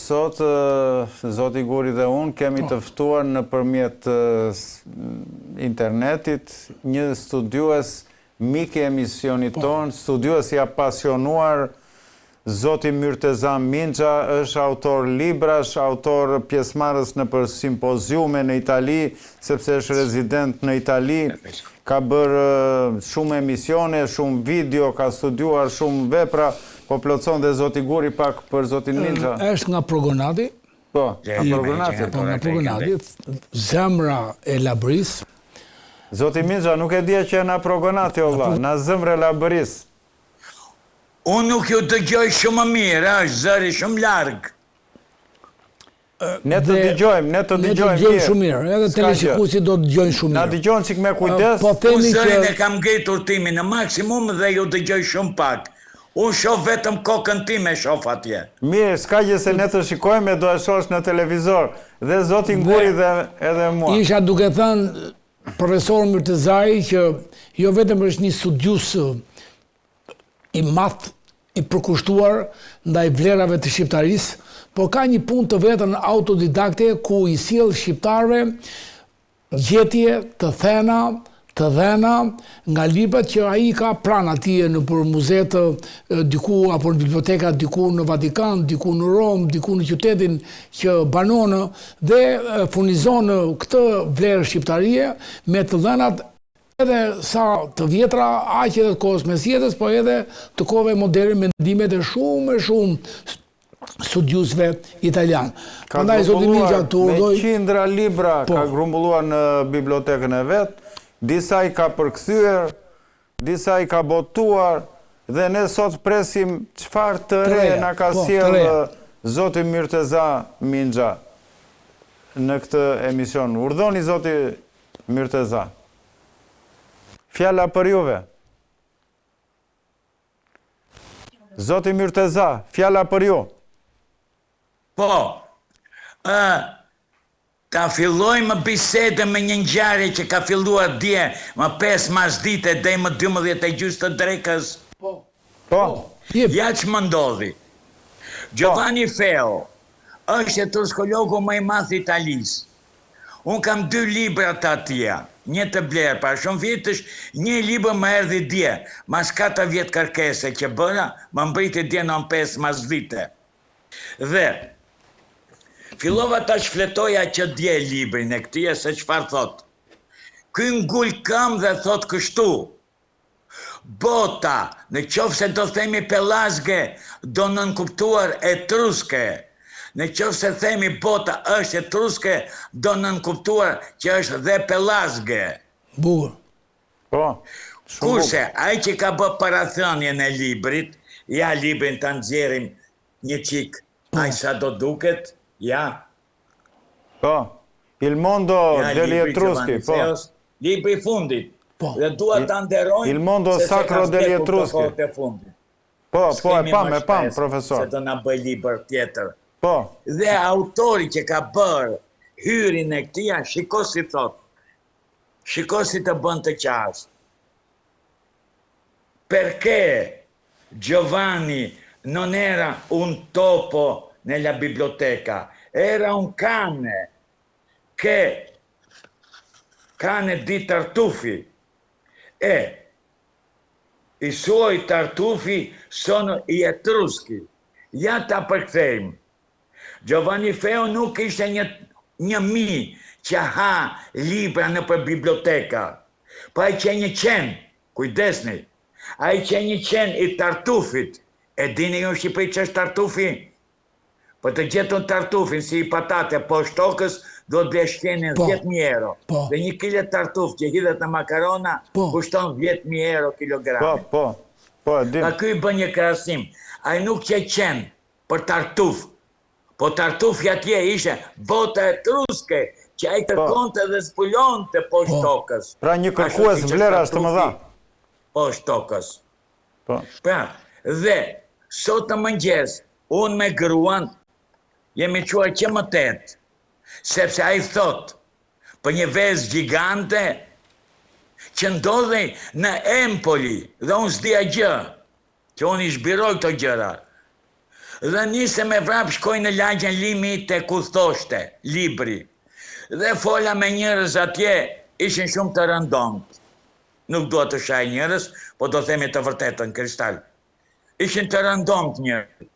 Sot zoti Guri dhe unë kemi të ftuar nëpërmjet internetit një studiues mik i emisionit tonë, studiues i apasionuar, zoti Myrteza Minxha, është autor librash, autor pjesëmarrës nëpër simpoziume në Itali, sepse është rezident në Itali, ka bërë shumë emisione, shumë video, ka studiuar shumë vepra, po plotëson dhe zoti Guri pak për zotin Minxha. Është nga Progonati. Po, nga Progonati. Po, nga Progonati, zemra e Labërisë. Zoti Minxha, nuk e dija që je nga Progonati, o vlla, nga zemra e Labërisë. Unë nuk ju dëgjoj shumë mirë, është zëri shumë larg. Ne të dëgjojmë, ne të dëgjojmë mirë. Ne të dëgjojmë shumë mirë, edhe teleshikuesit do të dëgjojnë shumë mirë. Na dëgjon çik me kujdes. Po themi që... Unë zërin e kam ngritur timin në maksimum dhe ju dëgjoj shumë pak. Unë shoh vetëm kokën time shoh atje. Mirë, s'ka gjë se ne të shikojmë e do e shohësh në televizor. Dhe zotin Guri dhe edhe mua. Isha duke thënë profesor Myrtezai që jo vetëm është një studiues i madh, i përkushtuar ndaj vlerave të shqiptarisë, por ka një punë të vetën autodidakte ku i sjell shqiptarëve gjetje të thëna, të dhëna nga librat që ai ka pranë atij nëpër muzetë diku apo në biblioteka diku në Vatikan, diku në Romë, diku në qytetin që banon dhe furnizon këtë vlerë shqiptarie me të dhënat edhe sa të vjetra, aq edhe të kohës mesjetës, po edhe të kohëve moderne mendimet e shumë e shumë studiuesve italianë. Ka grumbulluar me qindra libra, po. ka grumbulluar në bibliotekën e vet, disa i ka përkthyer, disa i ka botuar dhe ne sot presim çfarë të re na ka po, sjellë zoti Myrteza Minxha në këtë emision. Urdhoni zoti Myrteza. Fjala për juve. Zoti Myrteza, fjala për ju. Po. Ë ta fillojmë bisedën me një ngjarje që ka filluar dje më 5 masdite deri më 12 e gjysmë të drekës. Po. Po. Ja ç'më ndodhi. Giovanni Feo është etruskologu më i madh i Italisë. Unë kam dy libra të atija, një të blerë para shumë vjetësh, një libër më erdhi dje, mas katër vjet kërkese që bëra, më mbriti dje në orën 5 masdite. Dhe fillova ta shfletoja që dje librin e këtij se çfarë thotë. Ky ngul këmbë dhe thotë kështu, Bota, në qoftë se do themi pellazge, do nënkuptuar etruske. Në qoftë se themi bota është etruske, do nënkuptuar që është dhe pellazge. Bukur. Po. Shumë bukur. Kurse ai që ka bë parathënien e librit, ja librin ta nxjerrim një çik, aq sa do duket, ja. Po. Il mondo degli Etruschi, po. Libri i fundit. Po. Dhe dua ta nderojmë Il mondo sacro degli Etruschi. Po, po, e pam, e pam, profesor. Se do na bëj libër tjetër. Po. Dhe autori që ka bërë hyrjen e këtija, shiko si thot. Shiko si të bën të qash. Perché Giovanni non era un topo nella biblioteca, era un cane che cane di tartufi e i suoi tartufi sono i etruschi. Ja ta përkthejmë. Giovanni Feo nuk ishte një një mi që ha libra nëpër biblioteka, po ai qe një qen, kujdesni, ai qe një qen i tartufit. E dini ju në Shqipëri ç'është tartufi? Për të gjetur tartufin si i patate poshtë tokës, duhet blesh qenin Po. 10.000 euro. Po. Dhe një kile tartuf që hidhet në makarona, Po. kushton 10.000 euro kilogrami. Po, po. Po, e dim. Pra ky i bën një krahasim. Ai nuk qe qen për tartuf. Po tartufi atje ishte bota etruske që ai kërkonte dhe zbulonte poshtë Po. tokës. Pra një Ashtu kërkues siç është vlerash të mëdha. tartufi Poshtë tokës. Po. Pra, dhe sot në mëngjes, unë me gruan jemi çuar që më 8, sepse ai thot për një vezë gjigante që ndodhej në Empoli dhe unë s'dija gjë, që unë i zhbiroj këto gjëra. Dhe nisem me vrap shkoj në lagjen Limite ku thoshte libri. Dhe fola me njerëz atje, ishin shumë të rëndomtë. Nuk dua të shaj njerëz, po do themi të vërtetën, kristal. Ishin të rëndomtë njerëzit.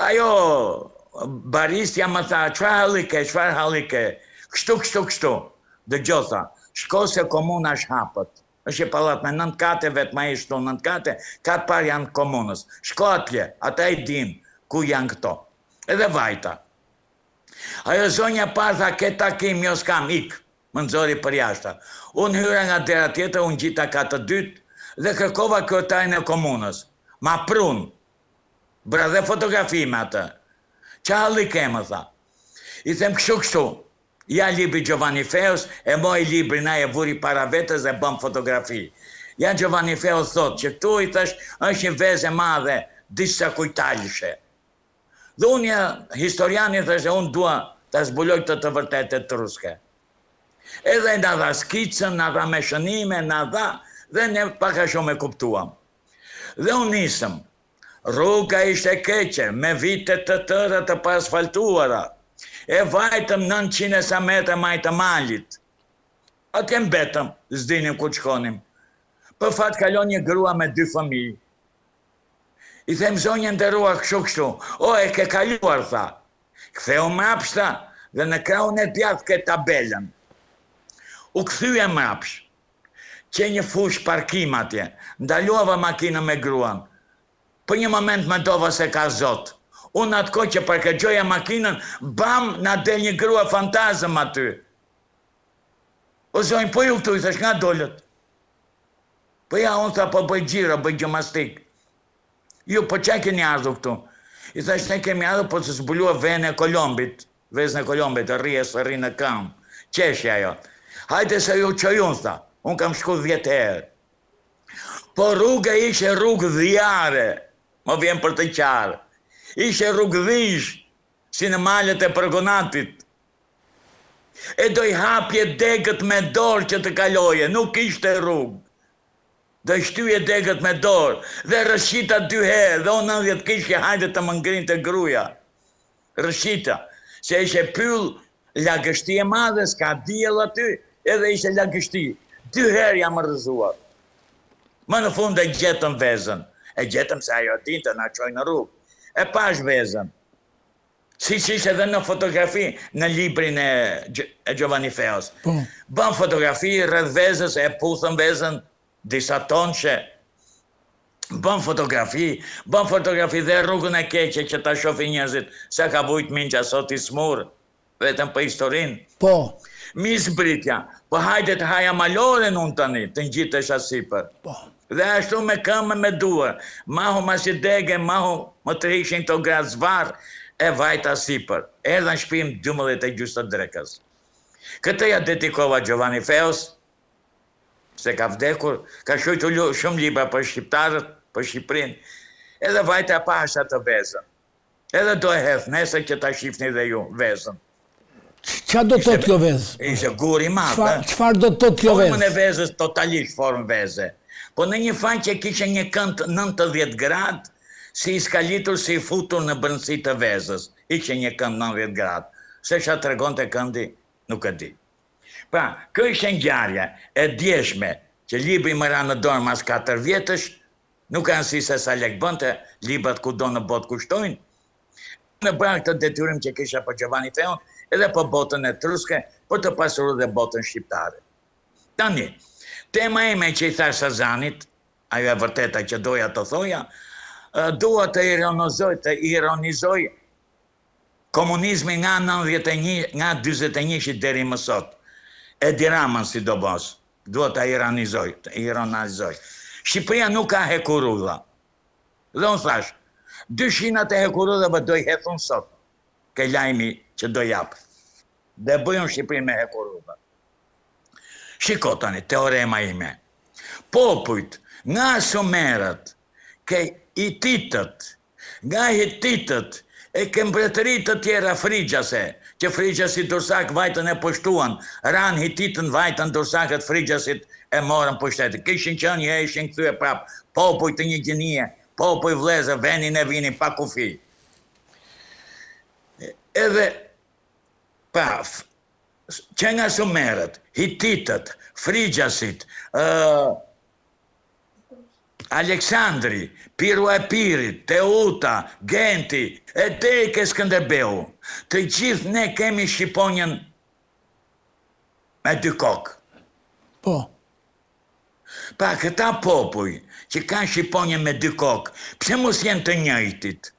Ajo baristja më tha, çfarë halli ke, çfarë halli ke? Kështu, kështu, kështu. Dëgjo tha, shko se komuna është hapët. Është një pallat me 9 kate, vetëm ai është 9 kate, kat parë janë komunës. Shko atje, ata e dinë ku janë këto. Edhe vajta. Ajo zonja parë tha, ke takim, jo s'kam, ik. Më nxori përjashta. Unë hyra nga dera tjetër, u ngjita kat të dytë dhe kërkova kryetarin e komunës. Ma prunë. Bëra dhe fotografi me atë. Ça halli ke, më tha. I them kështu kështu. Ja libri Giovanni Feos, e mori librin ai e vuri para vetes dhe bëm fotografi. Ja Giovanni Feo thotë që këtu i thash është një vezë e madhe disa kuitalëshe. Dhe unë jam historian i thashë unë dua ta zbuloj këtë të vërtetë etruske. Edhe na dha skicën, na dha me shënime, na dha dhe ne pak a shumë e kuptuam. Dhe u nisëm. Rruga ishte e keqe, me vite të tëra të paasfaltuara. E vajtëm 900 e sa metra majë të malit. Atje mbetëm, s'dinim ku të shkonim. Për fat kalon një grua me dy fëmijë. I them zonjë e nderuar kështu kështu. O, e ke kaluar, tha. Ktheu mrapsht, tha, dhe në krahun e djathtë ke tabelën. U kthye mrapsht. Qe një fushë parkim atje. Ndaluava makinën me gruan. Për një moment mendova se ka Zot. Unë atë kohë që parkegjoja makinën, bam, na del një grua fantazëm aty. O zonjë, po ju këtu, i thash, nga dolët? Po ja, unë tha, po bëj xhiro, bëj gjimastikë. Ju, po ça keni ardhur këtu? I thash, ne kemi ardhur për të zbuluar vezën e Kolombit. Vezën e Kolombit, rri e s'rri në këmbë. Qeshi ajo. Hajde se ju çoj unë, tha. Unë kam shku 10 herë. Po rruga ishe rrugë dhiare. Më vjen për të qarë. Ishe rrugë dhish, si në malet e Progonatit. E do i hapje degët me dorë që të kaloje, nuk ishte rrugë. Do i shtyje degët me dorë dhe rrëshqita dy herë dhe unë 90 kishke hajde të më ngrinte gruja. Rrëshqita, se ishe pyll lagështi e madhe, s'ka diell aty, edhe ishe lagështi. Dy herë jam rrëzuar. Më në fund e gjetëm vezën. E gjetëm se ajo e dinte, na çoi në rrugë. E pash vezën. Siç ishte edhe në fotografi në librin e, e Giovanni Feos. Po. Bëm fotografi rreth vezës, e puthëm vezën disa tonshe. Bëm fotografi, bëm fotografi dhe rrugën e keqe që ta shohin njerëzit sa ka vujt Minxha sot i smur, vetëm për historinë. Po. M'i zbritja, po hajde të haja maloren unë tani, të ngjitesha sipër. Po. Dhe ashtu me këmbë me duar, mahu mas një dege, mahu më tërhiqnin këto gratë zvarrë, e vajta sipër. Erdha në shtëpi më 12 e gjysë të drekës. Këtë ja dedikova Giovanni Feos, se ka vdekur, ka shkruajtur shumë libra për shqiptarët, për Shqipërinë. Edhe vajta e pashë atë vezën. Edhe do e hedh nesër që ta shifni dhe ju vezën. Çfarë do të thotë kjo vezë? Ishte gur i madh. Çfarë do të thotë kjo vezë? Formën e vezës totalisht formë veze. Po në një faqe kishte një kënd 90 gradë, si i skalitur, si i futur në brendësi të vezës. Ishte një kënd 90 gradë. Se ça tregonte këndi, nuk e di. Pra, kjo ishte ngjarja e djeshme që libri më ra në dorë mas 4 vjetësh, Nuk ka rëndësi se sa lek bënte, librat kudo në botë kushtojnë. Unë e bëra këtë detyrim që kisha për Giovanni Feon edhe për botën etruske, për të pasuruar dhe botën shqiptare. Tani, tema ime që i thash Sazanit, ajo e vërteta që doja të thoja, dua të ironizoj, të ironizoj komunizmin nga 91, nga 41 deri më sot. Edi Ramën sidomos. Dua ta ironizoj, të ironizoj. Shqipëria nuk ka hekurudha. Dhe unë thash, dy shinat e hekurudhave do i hedh unë sot, ke lajmi që do jap. Dhe bëj unë Shqipërinë me hekurudha. Shiko tani, teorema ime. Popujt, nga sumerët, ke hititët, Nga hititët e ke mbretëri të tjera frigjase, që frigjasit durrsakë vajtën e pushtuan, ranë hititën vajtën durrsakët frigjasit e morën pushtetin. Kishin qenë një herë ishin kthyer prapë popuj të një gjinie, Popuj vëllezër venin e vinin pa kufi. Edhe pa që nga sumerët, hititët, frigjasit, ë Aleksandri, Pirrua e Epirit, Teuta, Genti, e deri ke Skënderbeu. Të gjithë ne kemi shqiponjën me dy kokë. Po. Pa këta popuj që kanë shqiponjën me dy kokë, pse mos jenë të njëjtit?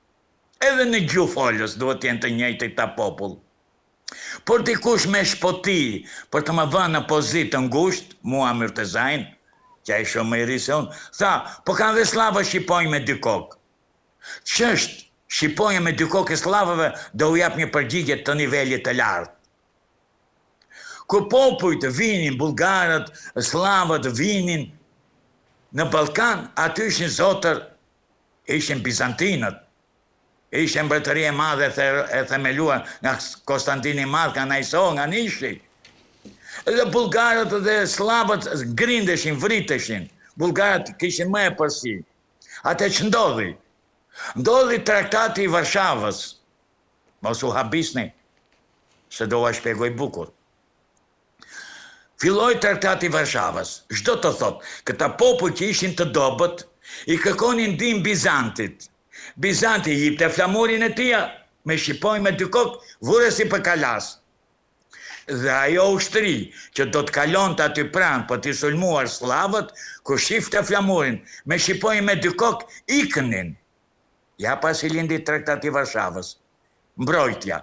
Edhe në gjuhë folës duhet të jenë të njëjtit këta popull. Por dikush me shpoti për të më vënë në pozitë të ngushtë, mua Myrtezajn, që ai shumë më i ri se unë, tha, po kanë dhe sllavët shqiponjë me dy kokë. Ç'është shqiponja me dy kokë e sllavëve do u jap një përgjigje të nivelit të lartë. Kur popujt vinin, bullgarët, sllavët vinin në Ballkan, aty ishin zotër, ishin bizantinët. Ishte mbretëri e madhe e themeluar nga Konstantini i Madh, nga Naiso, nga Nishi. Dhe bullgarët dhe sllavët grindeshin, vriteshin. Bullgarët kishin më epërsi. Atë ç'ndodhi? Ndodhi traktati i Varshavës. Mos u habisni, se do ua shpjegoj bukur. Filloi Traktati i Varshavës. Ç'do të thotë, këta popuj që ishin të dobët, i kërkonin ndihmë Bizantit. Bizanti i jipte flamurin e tij, me shqiponjë me dy kokë, vure sipër kalasë. Dhe ajo ushtri që do të kalonte aty pranë për t'i sulmuar sllavët, kur shifte flamurin me shqiponjë me dy kokë, iknin. Ja pa si lindi Traktati i Varshavës. Mbrojtja.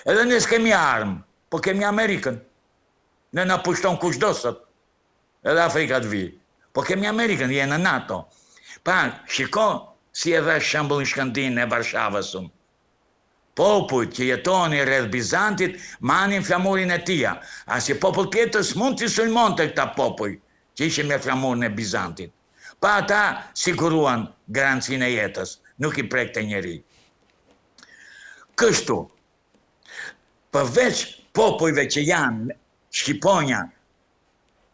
Edhe ne s'kemi armë, po kemi Amerikën. Ne na pushton kushdo sot. Edhe Afrika të vijë. Po kemi Amerikën, je në NATO. Pa, shiko si e dha shembullin Shkëndinë e Varshavës unë. Popujt që jetonin rreth Bizantit manin flamurin e tija. Asnjë popull tjetër s'mund t'i sulmonte këta popuj që ishin me flamurin e Bizantit. Pa ata siguruan garancinë e jetës, nuk i prekte njeri. Kështu, përveç popujve që janë shqiponja,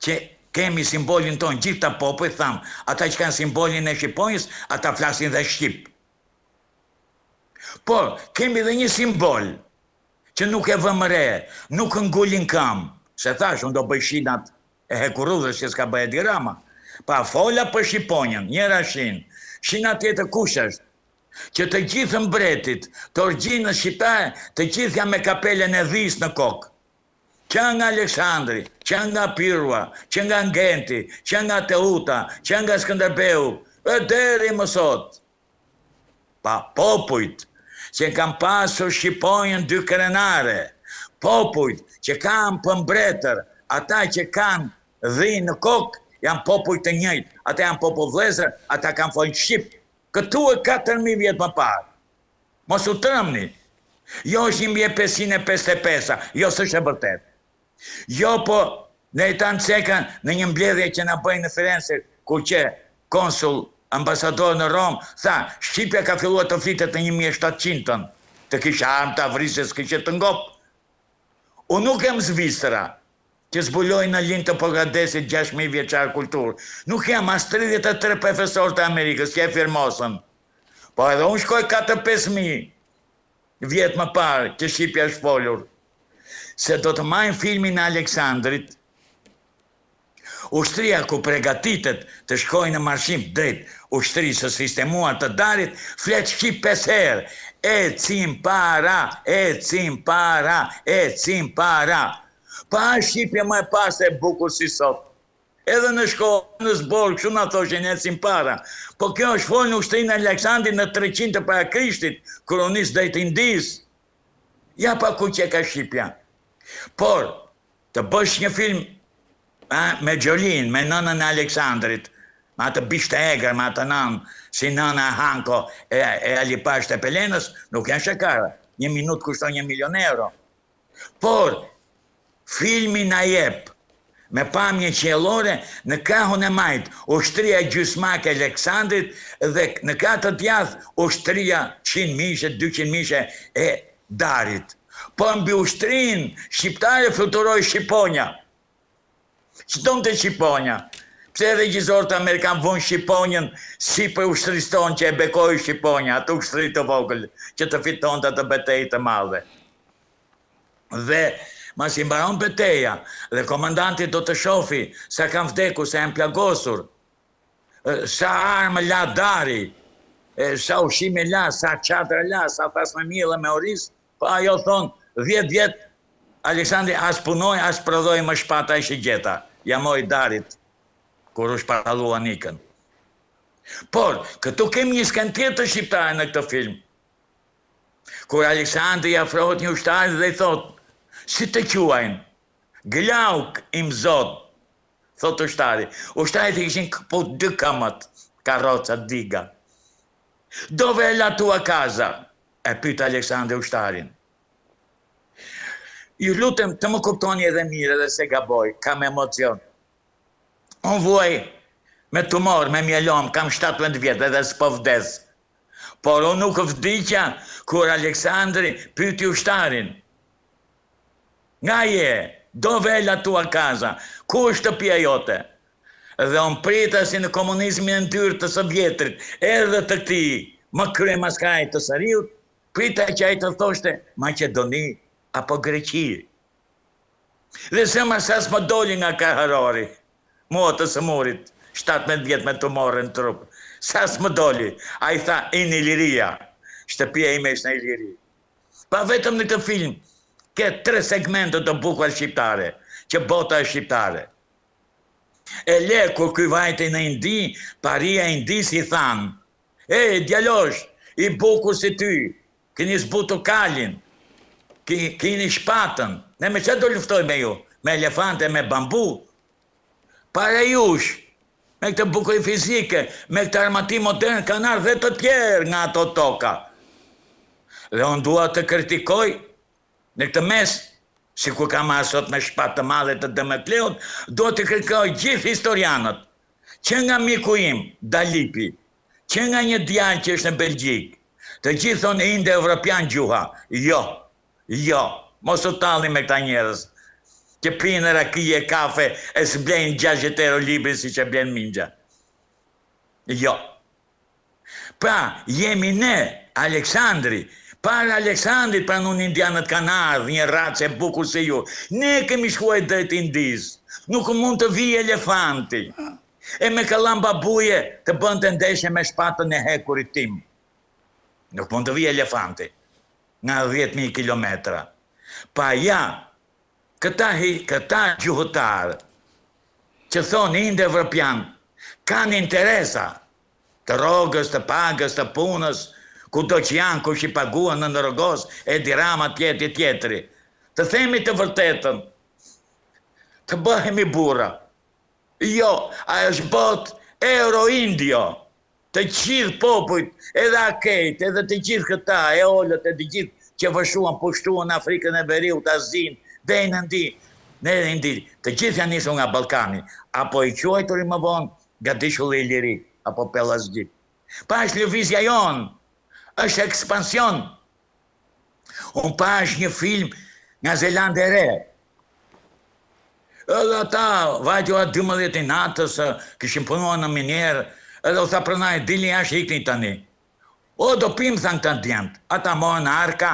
që kemi simbolin tonë, gjithë këta popuj, thamë, ata që kanë simbolin e shqiponjës, ata flasin dhe shqip. Por, kemi dhe një simbol, që nuk e vëmë re, nuk ngulin këmbë, se thashë, unë do bëj shinat e hekurudhës që s'ka bë Edi Rama. Pa fola për shqiponjën, njëra shinë. Shina tjetër kush është? Që të gjithë mbretit të origjinës shqiptare, të gjithë janë me kapelen e dhisë në kokë. Që nga Aleksandri, që nga Pirrua, që nga Ngenti, që nga Teuta, që nga Skënderbeu, e deri më sot. Pa popujt që kanë pasur shqiponjën dykrenare, popujt që kanë për mbretër ata që kanë dhinë në kokë, janë popuj të njëjtë, ata janë popull vëllezër, ata kanë folë shqip. Këtu e 4000 vjet më parë. Mos u trembni. Jo është 1555-a, jo s'është e vërtetë. Jo po Neritan Ceka në një mbledhje që na bëri në Firenze kur qe konsull ambasador në Romë, tha, Shqipja ka filluar të flitet në 1700-ën. Të kishe armë ta vrisje s'kishe të ngop. Unë nuk jam Zvicra, që zbuloi në Lin të Pogradecit 6000 vjeçar kulturë. Nuk jam as 33 profesorë të Amerikës që e firmosën. Po edhe unë shkoj 4-5 mijë vjet më parë që Shqipja është folur. Se do të majnë filmin e Aleksandrit, ushtria ku pregatitet të shkojë në marshim drejt ushtrisë së sistemuar të Darit, flet shqip 5 herë. Ecim para, ecim para, ecim para. Pa është shqipja më e pastër e bukur si sot. Edhe në shkollë, në zbor, kështu na thoshin ecim para. Po kjo është folë në ushtrinë e Aleksandrit në 300 të para Krishtit, kur u nis drejt Indisë. Ja pa ku që ka shqipja. Por, të bësh një film a, me Jolin, me nënën e Aleksandrit, me atë bishtë e egër, me atë nënë, si nëna e Hanko e, e Ali Pashë Tepelenës, nuk janë shakara. Një minut kushton një milion euro. Por, filmi na jep me pamje qiellore në krahun e majtë ushtria gjysmake e Aleksandrit dhe në krah të djathtë ushtria 100 mijëshe, 200 mijëshe e Darit. Por mbi ushtrinë shqiptare fluturoi shqiponja. Ç'donte shqiponja? Pse regjisorët amerikanë vunë shqiponjën sipër ushtrisë tonë që e bekoi shqiponja, atë ushtri të vogël që të fitonte atë betejë të madhe. Dhe masi mbaron beteja dhe komandanti do të shofi sa kanë vdekur, sa janë plagosur, sa armë la Dari, sa ushqime la, sa çadra la, sa thasë me miell e me oriz, po ajo thonë 10 vjet Aleksandri as punoi, as prodhoi më shpata e shigjeta. Ia mori Darit kur u shpatalluan ikën. Por, këtu kemi një skenë tjetër shqiptare në këtë film. Kur Aleksandri i afrohet një ushtari dhe i thotë, si të quajnë? Glauk, im zot, thotë ushtari. Ushtarit i kishin këput dy këmbët, karroca, diga. Dove è la tua casa? E pyet Aleksandri ushtarin. Ju lutem të më kuptoni edhe mirë edhe se gaboj, kam emocion. Unë vuaj me tumor, me mielom, kam 17 vjet edhe s'po vdes. Por unë nuk vdiqa kur Aleksandri pyeti ushtarin. Nga je? Dove è la tua casa? Ku është shtëpia jote? Dhe unë prita si në komunizmin e ndyrë të së vjetrit, edhe të këtij më kryemaskarit të Sariut, prita që ai të thoshte Maqedoni apo Greqi. Dhe zemra sa s'më doli nga kraharori, mua të sëmurit, 17 vjet me tumore në trup, sa s'më doli, ai tha in Iliria, shtëpia ime është në Iliri. Pa vetëm në këtë film, ke tre segmente të bukura shqiptare, që bota është shqiptare. E le, kur ky vajti në Indi, paria e Indisë i thanë, e, djalosh, i bukur si ty, Keni zbutur kalin, keni shpatën. Ne me ça do luftojmë me ju? Me elefante, me bambu? Para jush, me këtë bukuri fizike, me këtë armatim modern, kanë ardhë dhe të tjerë nga ato toka. Dhe unë dua të kritikoj në këtë mes, sikur kam ardhë sot me shpatë të madhe të Demokleut, dua të kritikoj gjithë historianët, që nga miku im, Dalipi, Që nga një djalë që është në Belgjikë. Të gjithë thonë indo-evropian gjuha. Jo. Jo. Mos u tallni me këta njerëz që pinë raki e kafe e s'blejnë 60 euro librin siç e blen Minxha. Jo. Pra, jemi ne, Aleksandri, para Aleksandrit pra nun indianët kanë ardhë, një racë e bukur si ju. Ne kemi shkuar drejt Indisë. Nuk mund të vijë elefanti. E me kallamba buje të bënte ndeshje me shpatën e hekurit tim. Nuk mund të vijë elefanti nga 10.000 kilometra. Pa ja, këta, këta gjuhëtarë që thonë indo-evropian, kanë interesa të rrogës, të pagës, të punës, kudo që janë, kush i paguan në rrogos, Edi Rama tjetri tjetri. Të themi të vërtetën, të bëhemi burra, Jo, ajo është botë euro-indio. Të gjithë popujt, edhe akejt, edhe të gjithë këta, eolët e të gjithë që vërshuan, pushtuan Afrikën e Veriut, Azinë, deri në Indi, në Indi, të gjithë janë nisur nga Ballkani, apo i quajturi më vonë Gadishulli Ilirik, apo Pellazgjik. Pa është lëvizja jonë, është ekspansion. Unë pashë një film nga Zelanda e Re. Edhe ata, vajti ora 12 i natës, kishin punuar në minierë, edhe u tha pronari, dilni jashtë ikni tani. O, do pim, thanë këta djemtë. Ata morën arka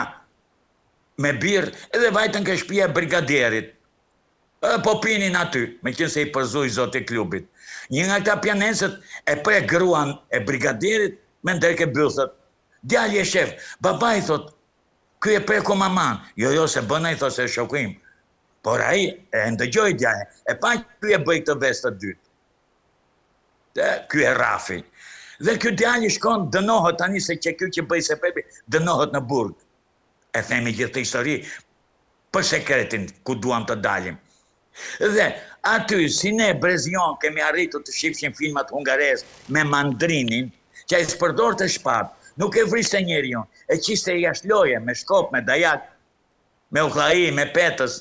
me birrë edhe vajtën ke shtëpia e brigadierit. Edhe po pinin aty, meqenëse i përzuj zoti klubit. Një nga këta pijanecët e prek gruan e brigadierit me ndreke bythët. Djali e shef, babai thot, ky e preku maman. Jo, jo, s'e bën ai, thot se është shoku im. Por ai e ndëgjoi djalin, e pa që ky e bëj këtë ves të dytë. Dhe ky e rrafi. Dhe ky djali shkon dënohet tani se që ky që bëj sebepi dënohet në burg. E themi gjithë këtë histori për sekretin ku duam të dalim. Dhe aty, si ne brezi jonë kemi arritur të shifshim filmat hungarez me Mandrinin, që ai s'përdorte shpatë, nuk e vriste njeriun, e qiste jashtë loje, me shkop, me dajak, me ukllai, me petës.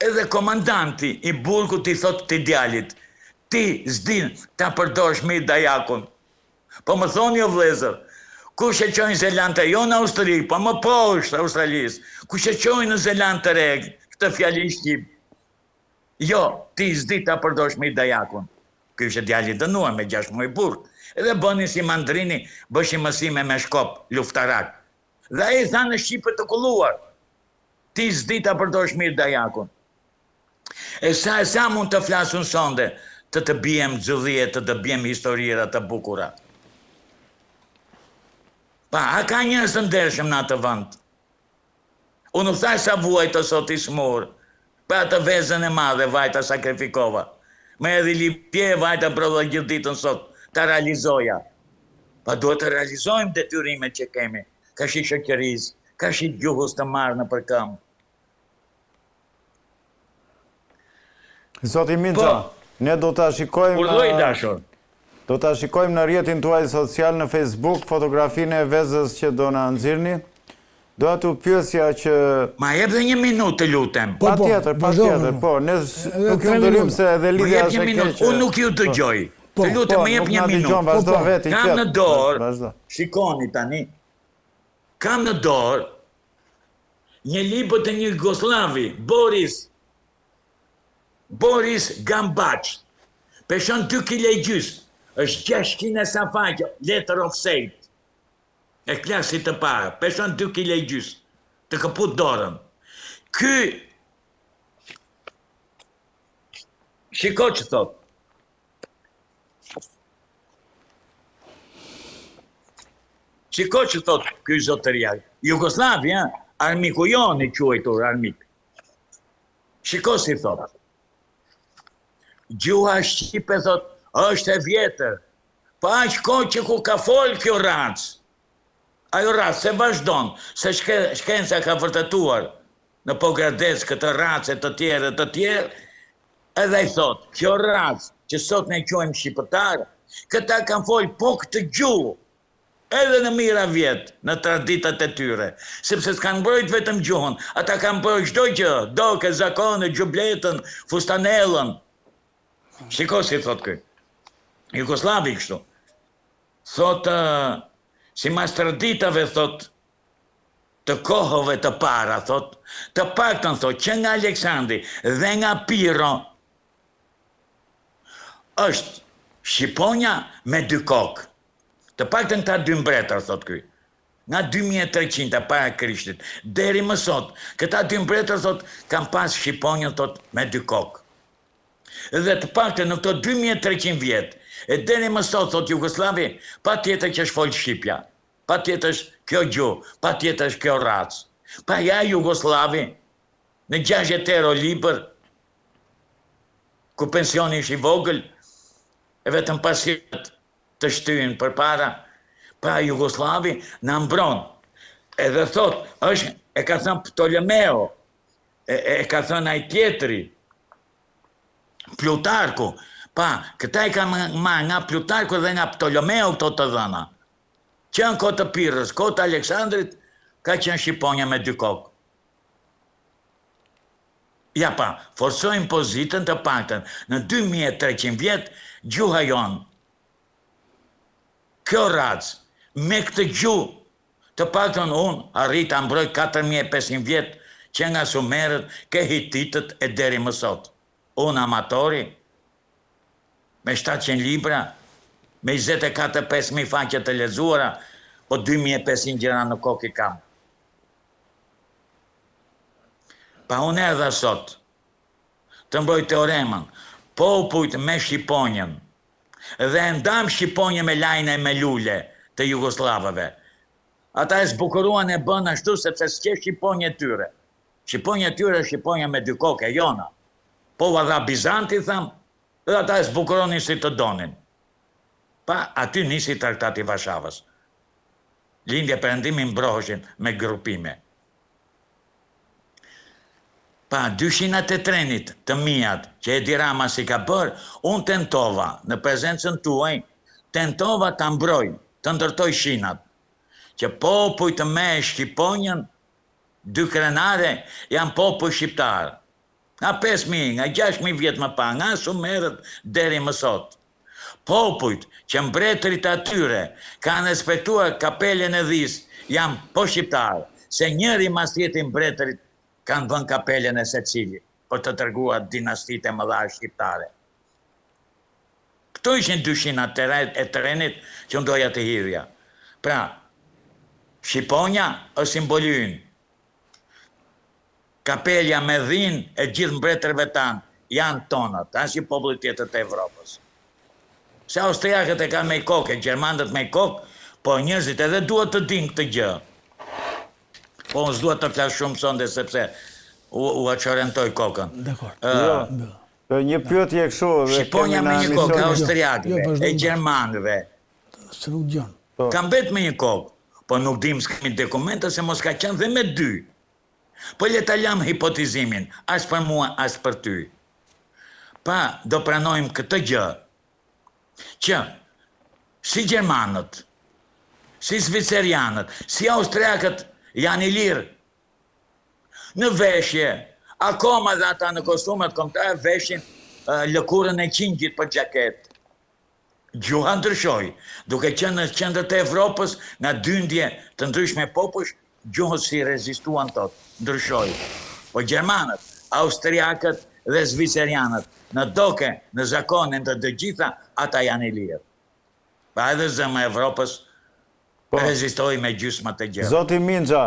Edhe komandanti i burgut i thotë këtij djalit, ti s'din ta përdorësh mirë dajakun. Po më thoni o vëllezër, kush e çoi në Zelandë të Re, jo në Austri, po më poshtë Australisë, kush e çoi në Zelandë të Re këtë fjali shqip? Jo, ti s'di ta përdorësh mirë dajakun. Ky ishte djali i dënuar me 6 muaj burg. Edhe bënin si mandrini, bëshin mësime me shkop, luftarak. Dhe ai tha në shqipe të kulluar, ti s'di ta përdorësh mirë dajakun. E sa e sa mund të flas unë sonde, të të biem xhudhi e të të biem historira të bukura. Pa, a ka njerëz të ndershëm në atë vend? Unë nuk thashë sa vuajta sot i smur, për atë vezën e madhe vajta sakrifikova. Më erdhi lipje e vajta brodha gjithë ditën sot, ta realizoja. Pa duhet të realizojmë detyrimet që kemi, karshi shoqërisë, karshi gjuhës të marrë nëpër këmbë. Zoti Minxha, po, ne do ta shikojmë... Urdhëro i dashur. Do ta shikojmë në rrjetin tuaj social në Facebook fotografinë e vezës që do na nxirrni. Doja t'ju pyesja që... Ma jep dhe një minutë të lutem. Po, po, patjetër, patjetër, po. Ne nuk ju ndërhyjmë se edhe lidhja është e keqe. Unë nuk ju dëgjoj. Po, të lutem, më jep një minutë. Vazhdo vetë i Kam në dorë, shikoni tani, kam në dorë Një libër të një jugosllavi, Boris Boris Gambaç. Peshon 2 kile e gjys. Është 600 e sa faqe, letër offset. E klasit të parë, peshon 2 kile e gjys. Të këput dorën. Ky Shiko që thot. Shiko që thot ky zotëria. Jugosllavi, armiku jonë i quajtur armik. Shiko si thot. Gjuha shqipe thot, është e vjetër. Po aq kohë që ku ka fol kjo racë. Ajo racë se vazhdon, se shke, shkenca ka vërtetuar në Pogradec këtë racë e të tjerë e të tjerë, edhe ai thot, kjo racë që sot ne quajmë shqiptar, këta kanë fol po këtë gjuhë, edhe në mijëra vjet në traditat e tyre, sepse s'kanë mbrojt vetëm gjuhën, ata kanë mbrojt çdo gjë, doke, zakone, xhubletën, fustanellën. Shiko si thot ky. Jugosllavi kështu. Thot simas traditave thot të kohëve të para thot, të paktën thot që nga Aleksandri dhe nga Pirro është shqiponja me dy kokë. Të paktën këta dy mbretër thot ky. Nga 2300 para Krishtit deri më sot, këta dy mbretër thot kanë pas shqiponjën thot me dy kokë. Dhe të paktën në këto 2300 vjet, e deri më sot thot Jugosllavi, patjetër që është fol shqipja. Patjetër është kjo gjuhë, patjetër është kjo racë. Pa ja Jugosllavi, në 60 euro libër, ku pensioni është i vogël, e vetëm pasirat të shtyjnë përpara, pra Jugosllavi na mbron. Edhe thot, është, e ka thënë Ptolemeo, e, e ka thënë ai tjetri, Plutarku, pa, këta i kanë marrë nga Plutarku dhe nga Ptolomeo këto të dhëna. Që në kohë të Pirrës, kohë të Aleksandrit, ka qenë shqiponja me dy kokë. Ja pa, forcojmë pozitën të paktën në 2300 vjet, gjuha jonë. Kjo racë, me këtë gjuhë, të paktën unë arrij ta mbroj 4500 vjet që nga sumerët ke hititët e deri më sot. Unë amatori, me 700 libra, me 24 5000 faqe të lexuara, po 2500 gjëra në kokë i kam. Pa unë erdha sot, të mbroj teoremën, popujt me shqiponjën, dhe e ndam shqiponjën me lajna e me lule të Jugosllavëve. Ata e zbukuruan e bënë ashtu sepse s'qe shqiponjë e tyre. Shqiponja e tyre është shqiponja me dy kokë e jona. Po ua dha Bizanti, tham, dhe ata e zbukuronin si të donin. Pa, aty nisi traktati i Varshavës. Lindja perëndimi mbroheshin me grupime. Pa, dy shinat e trenit të miat që Edi Rama s'i ka bërë, unë tentova, në prezencën tuaj, tentova ta mbroj, të ndërtoj shinat, që popujt me shqiponjën dy krenare janë popuj shqiptar. Nga 5.000, nga 6.000 vjet më pa, nga sumerët deri më sot. Popujt që mbretërit atyre kanë respektuar kapelen e dhisë janë po shqiptar, se njëri mas tjetri mbretërit kanë vënë kapelen e secilit për të treguar dinastitë e mëdha shqiptare. Këto ishin dy shinat e trenit që unë doja të hidhja. Pra, shqiponja është simboli ynë. Kapelja me dhinë e gjithë mbretërve tanë janë tonat, asnjë populli tjetër të Evropës. Se austriakët e kanë me një kokë, e gjermanët me një kokë, po njerëzit edhe duhet të dinë këtë gjë. Po unë s'dua të flas shumë sonde sepse u ua çorientoj kokën. Dakor. Jo. Po një pyetje kështu dhe Shqiponja me një kokë e austriakëve, jo, e gjermanëve. Se nuk dëgjon. Po. Ka mbet me një kokë, po nuk dim s'kemi dokumente se mos ka qenë dhe me dy. Po le ta lëmë hipotizimin, as për mua, as për ty. Pa do pranojmë këtë gjë, që si gjermanët, si zvicerianët, si austriakët janë ilirë në veshje, akoma dhe ata në kostumet kombëtare veshin lëkurën e qingjit për xhaketë. Gjuha ndryshoi, duke qenë në qendër të Evropës nga dyndje të ndryshme popujsh, gjuhës s'i rezistuan dot, ndryshoi. Po gjermanët, austriakët dhe zvicerianët, në doke, në zakone, në të gjitha, ata janë ilirë. Pra edhe zëma e Evropës Po. rezistoi me gjysma të gjera. Zoti Minxha.